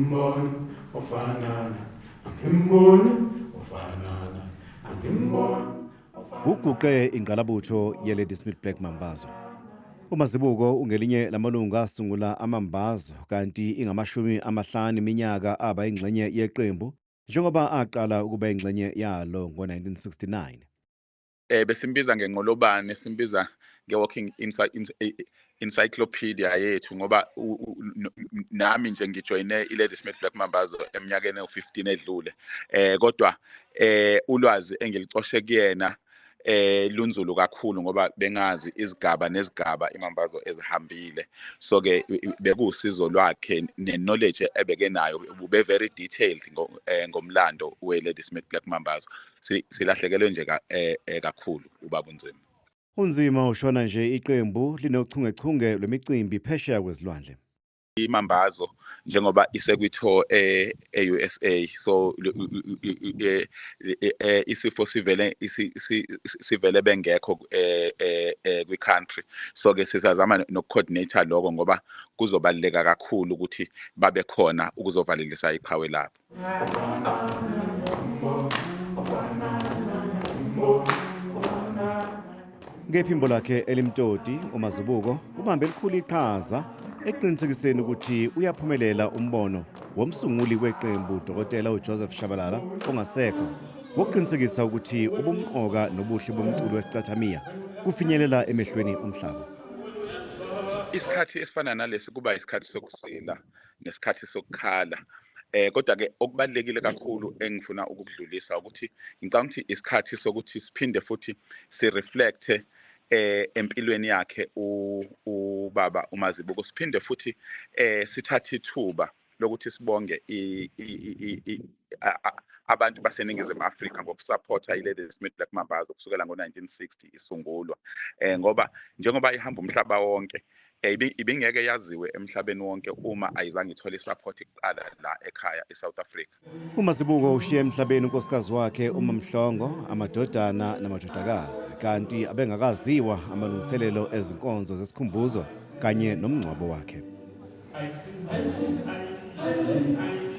Angimboni ofanana, angimboni ofanana, angimboni. Kuguqe ingqalabutho yeLadysmith Black Mambazo. UMazibuko ungelinye lamalungu asungula aMambazo kanti ingamashumi amahlanu iminyaka aba ingxenye yeqembu njengoba aqala ukuba ingxenye yalo ngo-1969. Besimbiza ngenqolobane, simbiza nge-walking encyclopedia yethu, ngoba nami nje ngijoyine i-Ladysmith Black Mambazo eminyakeni ewu-15 edlule, kodwa ulwazi engilicoshe kuyena lunzulu kakhulu, ngoba bengazi izigaba nezigaba iMambazo ezihambile. So ke bekuwusizo lwakhe ne-knowledge ebekenayo, ube very detailed ngomlando we-Ladysmith Black Mambazo. Silahlekelwe nje kakhulu ubaba uNzima. UNzima ushona nje iqembu linochungechunge lwemicimbi phesheya kwezilwandle. IMambazo njengoba isekwi-tour e-USA, so isifo sivele bengekho kwi-country, so ke sisazama noku-coordinate lokho, ngoba kuzobaluleka kakhulu ukuthi babe khona ukuzovalelisa iqhawe labo. Ngephimbo lakhe elimtoti, uMazibuko ubambe elikhulu iqhaza ekuqinisekiseni ukuthi uyaphumelela umbono womsunguli weqembu, Dr uJoseph Shabalala ongasekho, wokuqinisekisa ukuthi ubumqoka nobuhle bomculo wesicathamiya kufinyelela emehlweni omhlaba. Isikhathi esifana nalesi kuba isikhathi sokusila nesikhathi sokukhala, kodwa ke okubalulekile kakhulu engifuna ukukudlulisa ukuthi ngicabanga ukuthi isikhathi sokuthi siphinde futhi si-reflect empilweni yakhe ubaba uMazibuko, siphinde futhi sithathe ithuba lokuthi sibonge abantu baseNingizimu Afrika ngokusupporta iLadysmith Black Mambazo kusukela ngo-1960 isungulwa, ngoba njengoba ihamba umhlaba wonke, ibingeke yaziwe emhlabeni wonke uma ayizange ithole isupport kuqala la ekhaya eSouth Africa. UMazibuko ushiye emhlabeni unkosikazi wakhe uMamhlongo, amadodana namadodakazi, kanti abengakaziwa amalungiselelo ezinkonzo zesikhumbuzo kanye nomngcwabo wakhe. I see, I see, I, I, I.